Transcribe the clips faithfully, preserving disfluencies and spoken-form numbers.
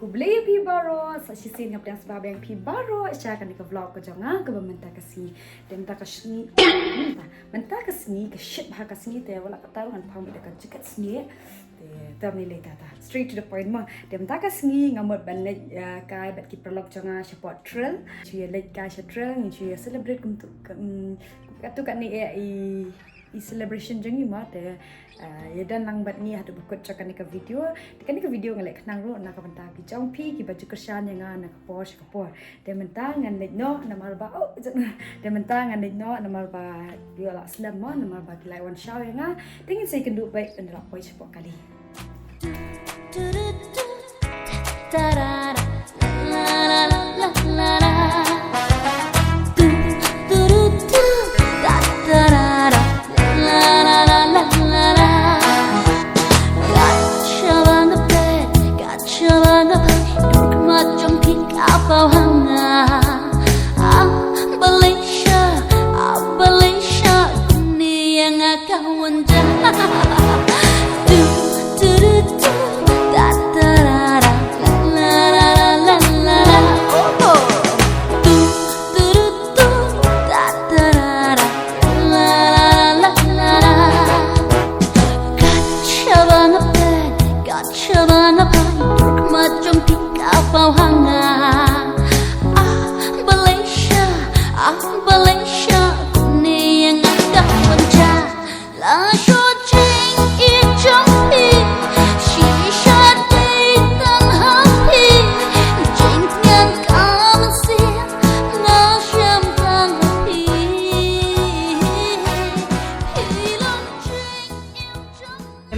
Khublei ïa phi baroh, sa shisien nga pdiang sngewbha ïa phi baroh sha kane ka vlog ka jong nga kaba mynta ka sngi. Te mynta ka sngi, mynta, mynta ka sngi ka shit bha ka sngi, te wat la katta ruh ngan phong beit da ka jacket snieh. Te tam ni lei ta ta. Straight to the point mo. Te mynta ka sngi nga mut ban leit, eh, kai bad ki paralok jong nga shapoh trail. Shu ïa leit kai sha trail, ngin shu ïa celebrate kumtu, kum, katto katne eh i i celebration jong ngi mo. Te, ah, ïa don lang bad ngi haduh ba kut jong kane ka video. Te kane ka video nga leh khnang ruh na ka bynta ki jong phi kiba ju kyrshan ïa nga na ka por sha ka por. Te mynta ngan leit noh namar ba, oh, te mynta ngan leit noh namar ba ïoh la slem mo, namar ba ki la wan shaw ïa nga. Te ngin sa ïakynduh beit ynda la poi shapoh kali.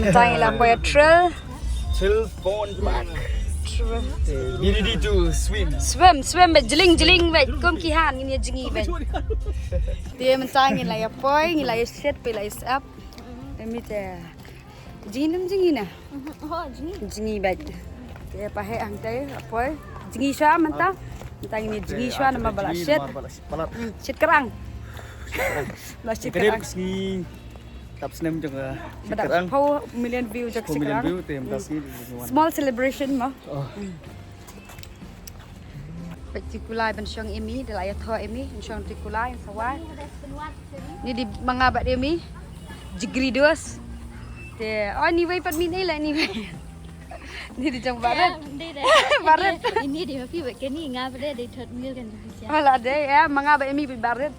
Mynta ngi la poi trail. Trail Fun Park. Trail. Be ready to swim. Swim, swim bad jling, jling bad. Kum ki han ngin ïa jngi bad. Te mynta ngi la ïa poi, ngi la ïa shet, phi la ïa sap. Emi te. Jngi nam jngi na. Oh, jngi. Jngi bad. Te pa he hangtai, la poi. Jngi sha mynta. Mynta ngi jngi sha namar ba la shet. Hmm, shet krang. Ba shet krang. Tap snem jong ka. Ba da phew million view jong ka. Phew million view te mynta sngi. Small celebration mo. Oh. Peit ti kulai ban shong Emi, da la ïathoh Emi, shong ti kulai sa wai. Ni di ma nga bad Emi. Jingri dos. Te, oh, ni wei pat mi ni la ni wei. Ni di jong barit. Barit. Ini di ma phi bad kani nga bad di thot mil kan di. Wala de, ya, ma nga bad Emi barit.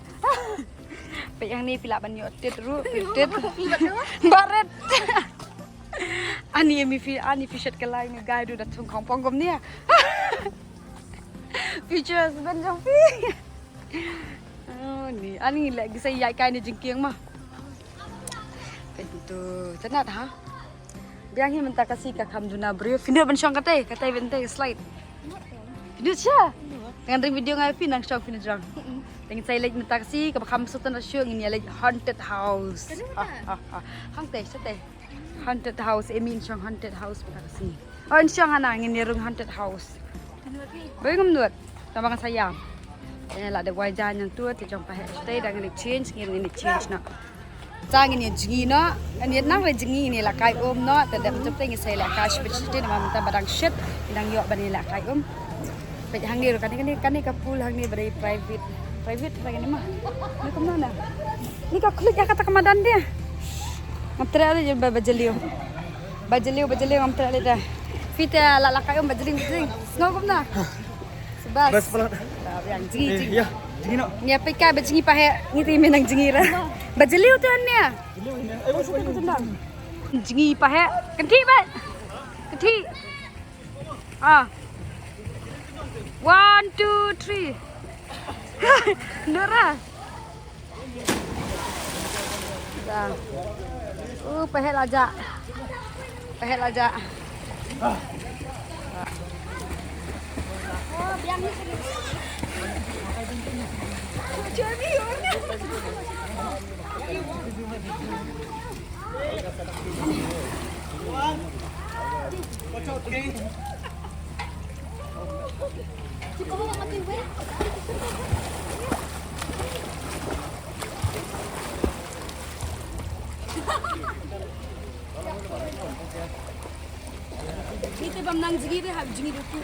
Peit hangne phi lah ban ïoh tit ruh, phi tit. Barit. Ani Emi phi, ani phi shet ka lai ngi gai du da thung khong pong gum ni. Future husband jong phi. Oh, ni, ani leh gisa ïai kai ni jingkieng ma. Peit tu, tynat ha. Biang hi mynta ka sngi ka kham duna briew. Phi nud ban shong katei, katei ban tei slide. Phi nud sha. Ngan ring video ngai phi nang shong phi nud jrong. Teng sa leit mynta ka sngi kaba kham sut na shu ngin ïa leit haunted house. Hangtei shatei. Haunted house, Emi in shong haunted house mynta ka sngi. Oh, in shong hana ngin ïa rung haunted house. Boi ngam nud. Tang ba ngan sa ïam. Eh, la dep wai jan nang tu te jong pa he. Te dang ngin change, ngin, ngin change noh. Sa ngin ïa jngi noh. Ngin ïa nang re jngi ngin ïa la kai um noh. Te dep jop te ngin sa ïa la kai shibit shibit namar mynta ba dang shit. Ngin dang ïoh ban ïa la kai um. Peit hangne ruh kane, kane, kane ka pool hangne ba dei private. Private hangne ma. Ni kumno na. Ni ka klik ïa kata ka madan dia. Ngam treh re ba, ba jylliew. Ba jylliew, ba jylliew ngam treh re da. Phi te la la kai um ba jylliew, ba jylliew. Sngew kumno. Bas. Bas palat. Yang jngi, eh, jngi. Ya, jngi noh. Ni apa ka ba jngi pa he, ngi te mynta jngi ra. Ba jylliew tu ne. Jngi pa he. Kynti ba. Kynti. Ah. One, two, three. Nora. Da. Uh, pahit aja. Pahit aja. Ni te bam nang jngi de hap jngi de tu.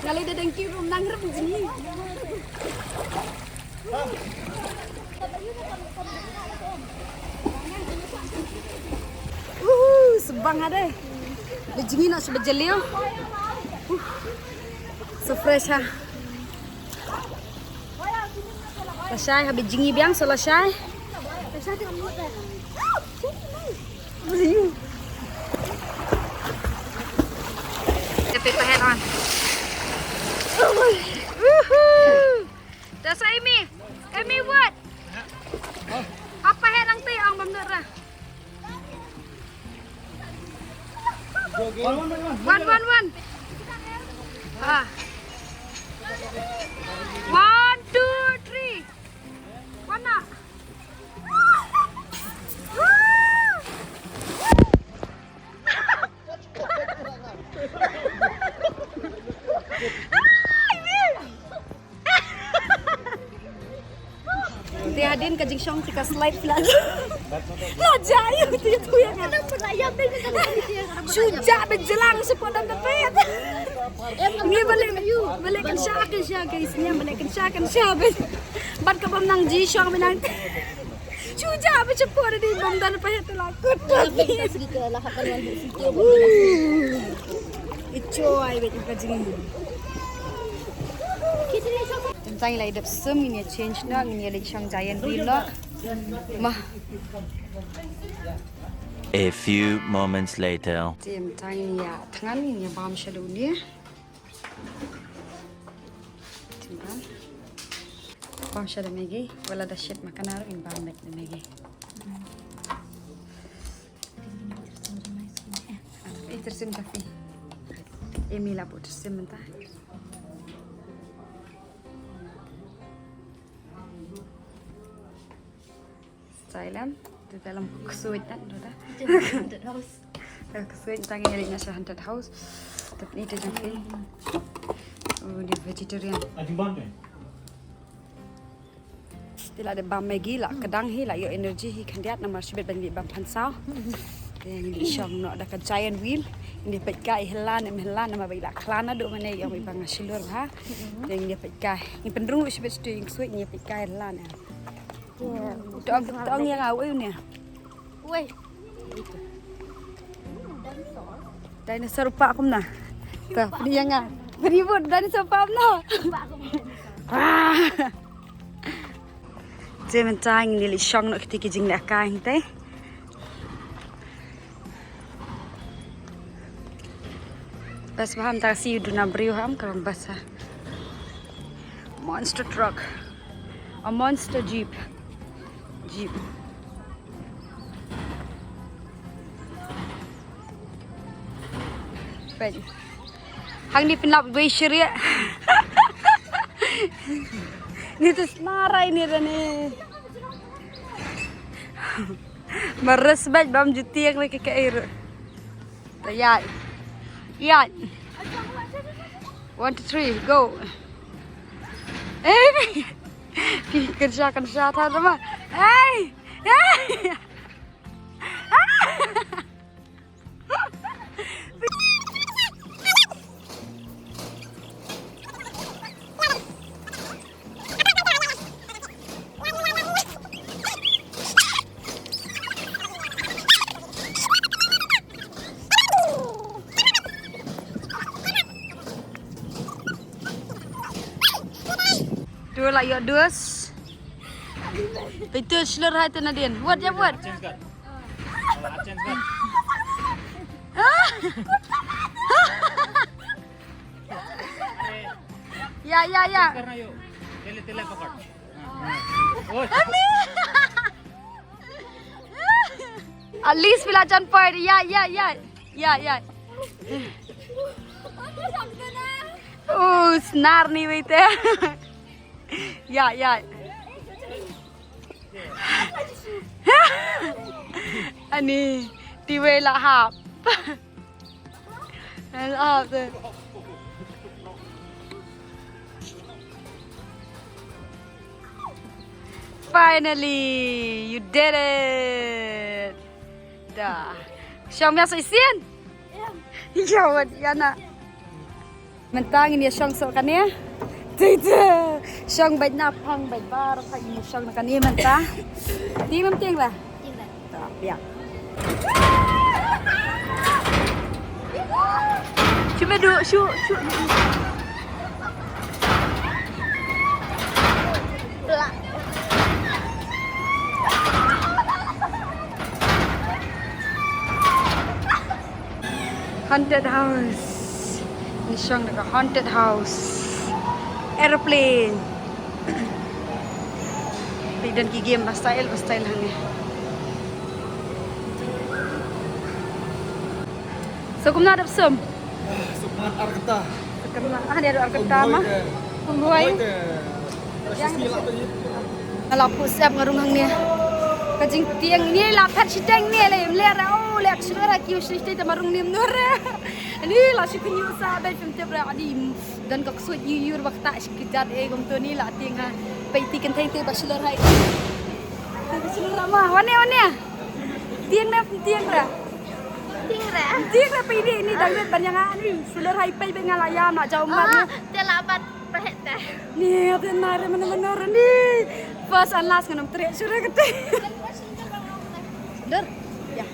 Nga lei da dang ki bam nang rem jngi. Uhu, sbang ade. Ba jngi noh sha ba jylliew. Uh, so fresh ha. Lashai ha ba jngi biang so lashai. Lashai tengok mut dah. Uhu. Uhu. Dah sa Amy. Amy what? Apa he nang te ang bam dara. One, one, one. Ah. One, two, three. One up. Te hadien ka jingshong te ka slide phi la. La jia ïa te tu ïa nga. Shu jah ba jlang sha pdeng da pet. Ngi ba leh, ba leh kan sha kan sha guys, ngi ba leh kan sha kan sha ba. Bad ka bam nang jingshong ba nang. Shu jah ba sha pdeng da bam da pet la kut. Ichoi ba ka jing. Tang ïa la dep sum ngin ïa change noh, ngin ïa leit shong Giant Wheel noh. Ma. A few moments later. Te mynta ngin ïa thngan, ngin ïa bam sha luni. Te bam. Bam sha da Maggi, wat la da shit ma kane ruh ngin bam beit da Maggi. Ïa tyrsim kafe. Amy la buh tyrsim mynta. Sa ïalam, te ïalam ksuid nat, dah. Haunted house. Ksuid tang ïa leit na sha haunted house. Tep ni te jong phi. Oh, ni vegetarian. Te la dep bam Maggi la, ka dang hi la ïoh energy hi khyndiat namar shibit ban leit bam phan saw. Te ngin ïa shong noh da ka Giant Wheel. Ngin ïa peit kai hi lan em hi lan namar ba i la khlad naduh mynne ïoh ba i bang shlur bha. Te ngin ïa peit kai. Ngin pynrung ruh shibit shatei ïa ksuid ngin ïa peit kai hi lan em. Tong tong ïa nga wei ne. Wei. Dinosaur pa kumna. Ta pynïa nga. Pynïa bud dinosaur pa kumna. Ah. Te mynta ngin ïa leit shong noh kiti ki jingleh kai hangtei. Bas ba ham ta si u duna briew ham ka long bas ha. Monster truck. A monster jeep. Jeep. Peit. Hangne pynlap wei shariah. Ni tu snarai ni da ni. Mares bad bam juti yang lagi ke air. Ïa. Ïa. One, two, three, go. Eh. Kan sha, kan sha ta ma. Hey. Hey. Tu la ïoh dus. Pyntu shlur hai tu nadien. Wat ïa wat. Ïa, ïa, ïa. At least phi la jan poi. Ïa, ïa, ïa. Ïa, ïa. Oh, snar ni wei te. Ïa, ïa. Ani, ti wei la hap. La hap te. Finally, you did it. Da. Shong mia sa isien. Ya wat ya na. Mynta ngin ïa shong sa kane. Tita. Shong bad na pang bad bar pa ngin shong na kane mynta. Ting mem ting la. Ting la. Ya. Shu me du, shu, shu. Haunted house. Ni shong da ka haunted house. Aeroplane. Phi don ki game ba style, ba style hangne. So kumna dap sum? So kumna ar kata. Kumna ah, dia ar kata ma. Kumbuai. Nga la pus ap nga rung hangne. Ka jingtieng ni la phet shiteng ni le mle ra o le action ra ki u shiteng te ma rung ni mnur. Ni la shi pynyu sa ba film te bra ani. Dan ka ksut yu yur ba kata shi ki jat e gum to ni la tieng ha. Pai ti kan thai te ba shilor hai. Te ba shilor ma wane wane. Tieng na tieng ra. Tieng ra. Tieng ra pai ni ni dang ret ban yang ani. Shilor hai pai ba nga la ya na jauh mat. Ah, te la bat pahet te. Ni te na re mana mana re ni. First and last nganam tre shura kete. Dur. Ya.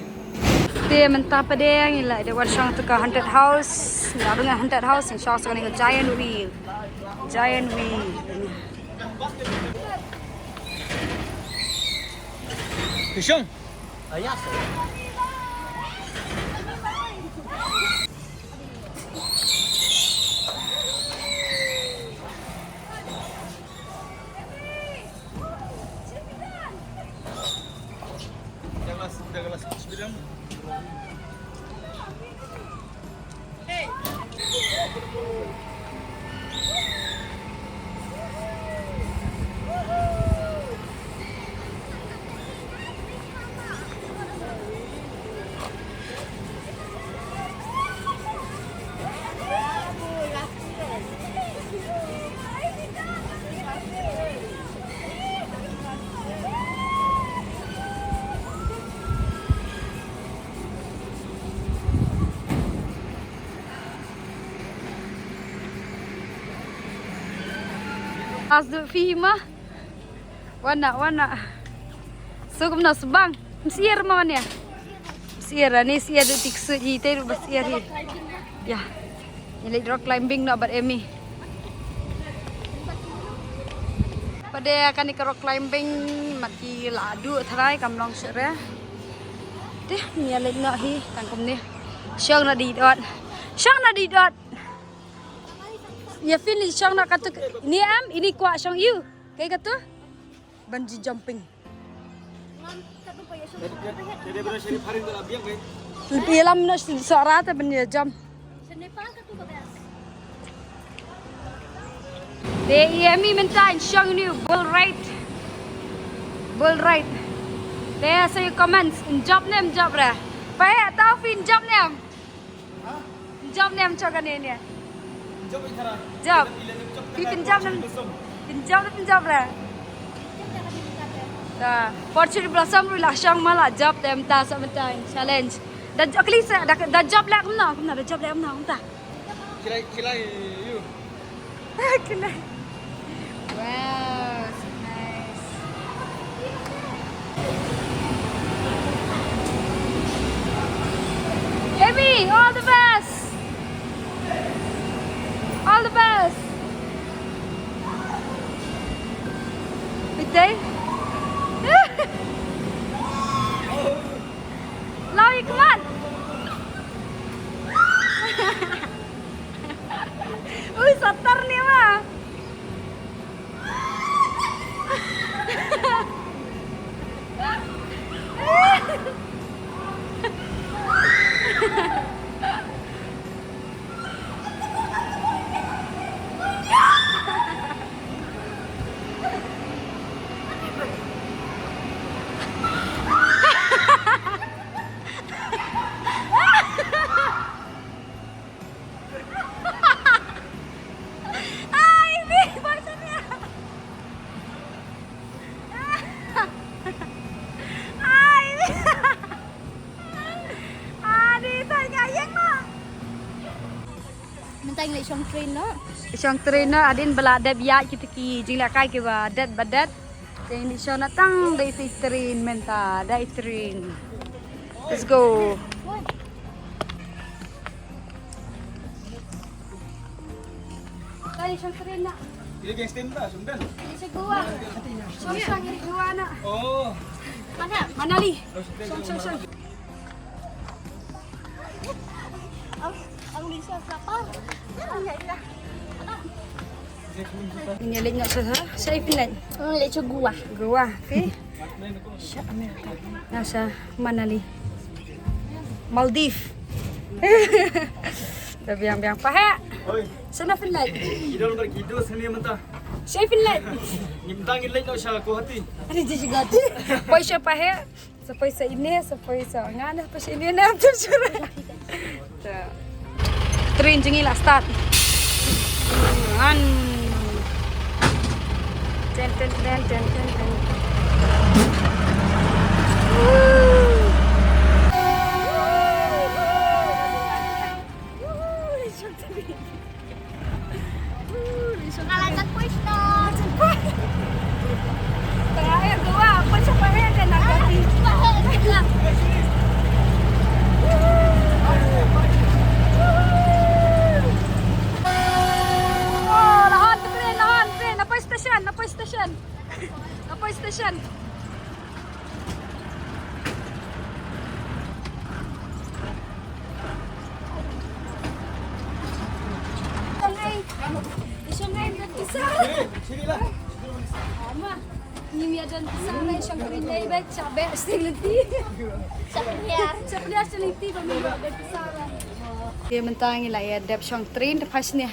Te mynta pade ngi la de wan shong tu ka haunted house. Ngi la haunted house, ngi shong sa ka giant wheel. Giant wheel. Shong. As du fi ma. Wana, wana. So kumna sbang. Msier ma wana. Msier ani sier du tik sut hi te du ba sier hi. Ya. Ni leit rock climbing na bad Emi. Pade kani ka rock climbing maki la du tharai kam long shere. Te ni leit na hi tang kumni. Shong na di dot. Shong na di dot. Ya feel ni shong na katu ni am ini kwa shong you. Kai katu. Bungee jumping. Pi lam na sara ta bungee jump. Te i Emi mynta in shong ni bull ride. Bull ride. Te sa ïa comments in jump ne em jump ra. Pa ya tau phi in jump ne em. Jump ne em chok kane ne. Jump. Phi pynjump ne em. Pynjump ne em jump ra. Ta. Por cherry blossom ruh la shong ma la jump te mynta sa mynta challenge. Da jump kli sa da jump leh kumno kumno da jump leh kumno kumta. Kilai kilai you. Wow, so nice. Emi, all the best. All the best. Bitai. Lau ikmat. Ui, satar ni ma. Ai, Emi, baca dia. Shong train noh. Shong train noh, hadien ba la dep ïaid kita ki jinglehkai kiba dep ba dep. Te ngi shong noh tang da i train mynta, da i train. Let's go. Tang shong train noh. Ini geng stem ta, stem. Ini sa Goa. Shong shong ini Goa noh. Oh. Mana? Manali. Shong shong shong. Ang, ang Lisa sa pa. Ang ya ya. Ngi leit noh sha, sha ïa phi leit? Ngi leit sha Goa. Goa, phi? Sha America. Nga sha Manali. Maldives. Dah biang-biang pahek. Oi. Sha na phi leit? Kidol bar kidol sini mynta. Sha phi leit? Ngi mynta ngi leit noh sha Guwahati. Ada je Guwahati. Poi sha pahek. Sa poi sha ine, sa poi sha nga ne, sa poi sha ine ne, am tu sure. Train jong ngi la start. An. Ten, ten, ten, ten, ten, ten. Woo. Woo. Woo. Woo. Nga la jan poi shnong. Tengah air Goa, pun siapa air dia nak ganti. Oh, la hon tu train, la hon train. Na poi station, na poi station. Na poi station. Shong ai, shong ai don pisa. Ama, ngim ïa don pisa, nai shong train nai ba sha beh sting lynti. Sha pynhiar. Sha pynhiar sha lynti ba ngim ïa don pisa ba. Te mynta ngi la ïa dep shong train te phai shane.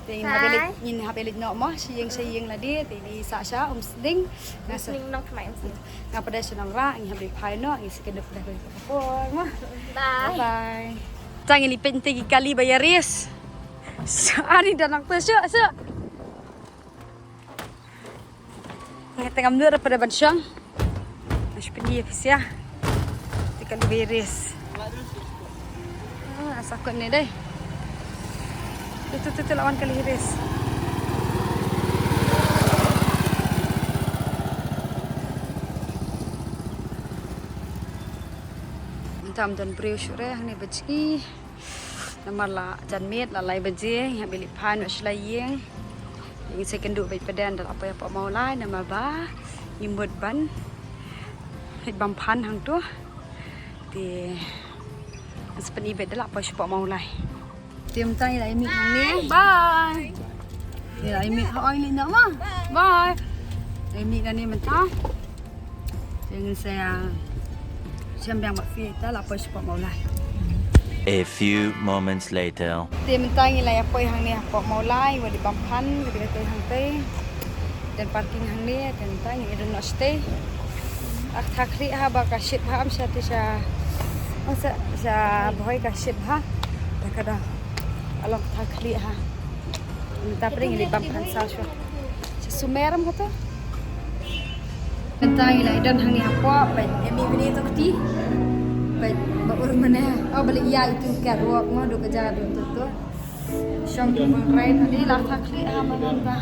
Te ngin hap ïa leit, ngin hap ïa leit noh mo, sha ïing sha ïing lade, te dei sah sha Umsning. Nga sa Umsning Nongthymmai Umsning. Nga pat dei sha Nongrah, ngin hap leit phai noh, ngin sa kynduh pdeng ka por mo. Bye. Bye. Tang ngin ïa peit te ki kali ba ïa race. Sa ani da nang pyrshah sa. Nga tengam dur pada ban shong. Nga shu pynïa pisa. Te kali ba ïa race. Ah, sa kot ne dei. Tu tu tu tu lawan kali race. Mynta ym don briew shuh re hangne ba jngi. Namar la jan miet la lai baje, ngi hap ïa leit phai noh sha la ïing. Ngi sa kynduh beit pat da la poi hapoh Mawlai namar ba ngi mut ban leit bam phan hangto. Te ngi sa pyni beit da la poi shapoh Mawlai. Te mynta ngi la ïa mih hangne. Bye. Ngi la ïa mih, hooid, leit noh ma. Bye. Ïa mih nangne mynta. Te ngin sa shem biang bad phi, te la poi shapoh Mawlai. A few moments later. Te mynta ngi la ïa poi hangne hapoh Mawlai, wat leit bam phan, ka dei ka tei hangtei. Don parking hangne, te mynta ngin ïa don noh shatei. Ah, tha khlieh ha ba ka shit bha, am sha te sha, am sha, sha Bhoi ka shit bha. Te ka dang long tha khlieh ha. Mynta pyrshah ngi leit bam phan saw shuwa. Sha Sumer em kato. Mynta ngi la don hangne hapoh, peit ïa mih video to kti. Peit ba ur mane. Oh, ba leit ïa itu catwalk mo, do ka ja do to to. Shong to bang rai, ani la tha khlieh ha mynta.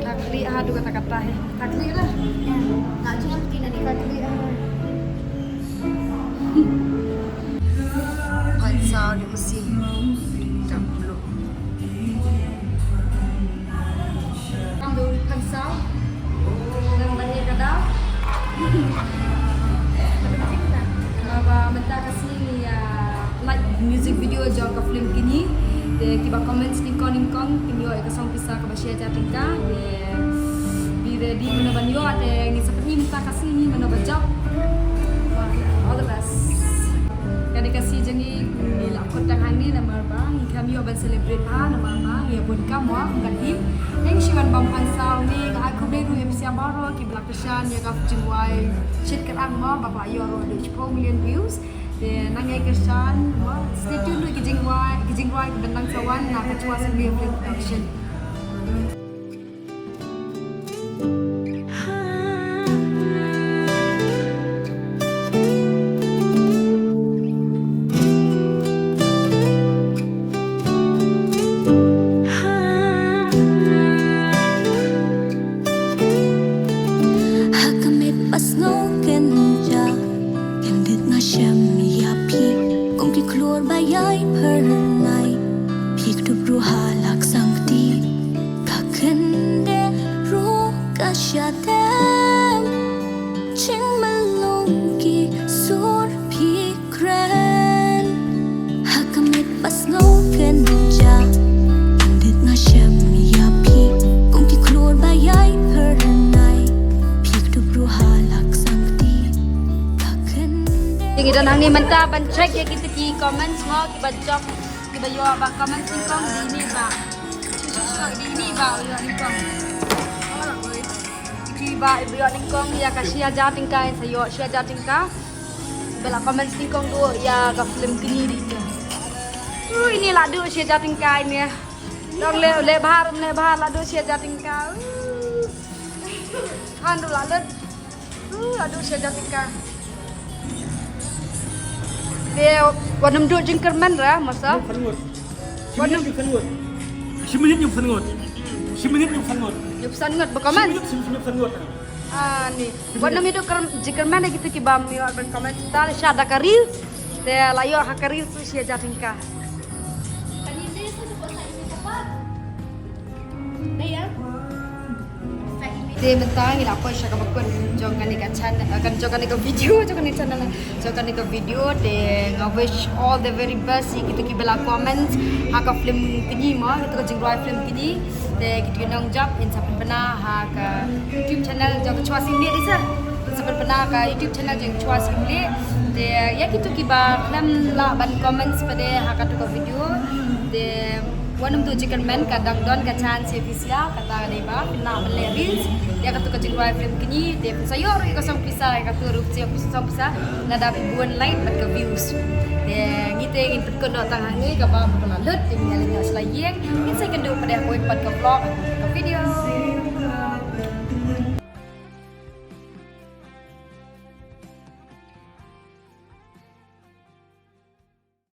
Tha khlieh ha do kata kata he. Tha khlieh la. Tha khlieh ha. Phan saw de masi. Jam dulu. Phan saw. Nang bani kada. Ba mynta ka sngi, ah, like music video jong ka film Kñi. Te kiba comments nyngkong nyngkong kin ïoh ïa ka song pisa kaba shi hajar tyngka. Te be ready mano ban ïoh, te ngin sa pyni mynta ka sngi mano ba jop. All the best. Kane ka sngi jong ngi ngi la kut tang hangne namar ba ngi khlem ïoh ban celebrate bha namar ba ngi bun kam mo kum ka team. Thank you wan bam phan saw ngi, nga ai khublei ruh ïa phi baroh kiba la kyrshan ïa ka jingrwai Shit Kyrang mo ba ka la ïoh ruh haduh shiphew million views. Te nang ïai kyrshan mo, stay tuned ruh ki jingrwai, ki jingrwai kiban nang sa wan na ka Chwa Sngewbha Film Production. Asngew kynja, kyndit nga shem ïa phi, kum ki khlur ba ïai phyrnai. Phi kdup ruh ha la ka sangkti, ka khyndit ruh ka shadem. Jingmlong ki sur phi kren. Ha ka miet ba sngew kynja, kyndit nga shem ïa phi, kum ki khlur ba ïai phyrnai. Phi kdup ruh ha la ka sangkti, ka khyndit. Ngi don hangne mynta ban check ïa kita ki comments mo, kiba jop, kiba ïoh ba comments nyngkong. Dei ne ba, shu shu shu, dei ne ba ïoh nyngkong. Kiba ïoh nyngkong ïa ka shi hajar tyngka, sa ïoh shi hajar tyngka. Ba la comment nyngkong duh ïa ka film kñi dei te. Uh, ini la duh shi hajar tyngka ini. Dang leh, leh bha, leh bha, la duh shi hajar tyngka. Uh. Han ruh la lut. Uh, la duh shi hajar tyngka. Te wat nym duh jingkyrmen ra, masa. Phan ngut. Wat nym. Shi minit hynñiew phew san ngut. Shi minit hynñiew phew san ngut. Hynñiew phew san ngut ba comment. Shi minit hynñiew phew san ngut. Ah, ni. Wat nym ïa duh kyrm-, jingkyrmen ïa kita kiba ym ïoh ban comment, ta shah da ka reels. Te la ïoh ha ka reels shi hajar tyngka. Te mynta ngi la poi sha kaba kut jong kane ka channel, eh, kan jong kane ka video, jong kane ka channel, jong kane ka video. Te nga wish all the very best ïa kita kiba la comment ha ka film kñi mo, kita ka jingrwai film kñi. Te kito ki nongjop, ngin sa pynbna ha ka YouTube channel jong ka Chwa Syiemlieh, dei sir. Ngin sa pynbna ha ka YouTube channel jong ka Chwa Syiemlieh. Te ïa kito kiba khlem lah ban comment pat de ha kato ka video, te wat nym duh jingkyrmen, ka dang don ka chance ïa phi sha, kata ka dei ba phin lah ban leh reels ïa kato ka jingrwai film kñi. Te phin sa ïoh ruh ïa ka song pisa, ïa kato ruh sa ïoh song pisa lada phi bun like bad ka views. Te ngi te ngin pynkut noh tang hangne, kaba ka la lut, te ngin ïa leit noh sha la ïing. Ngin sa ïakynduh pat de ha kawei pat ka vlog, ka video.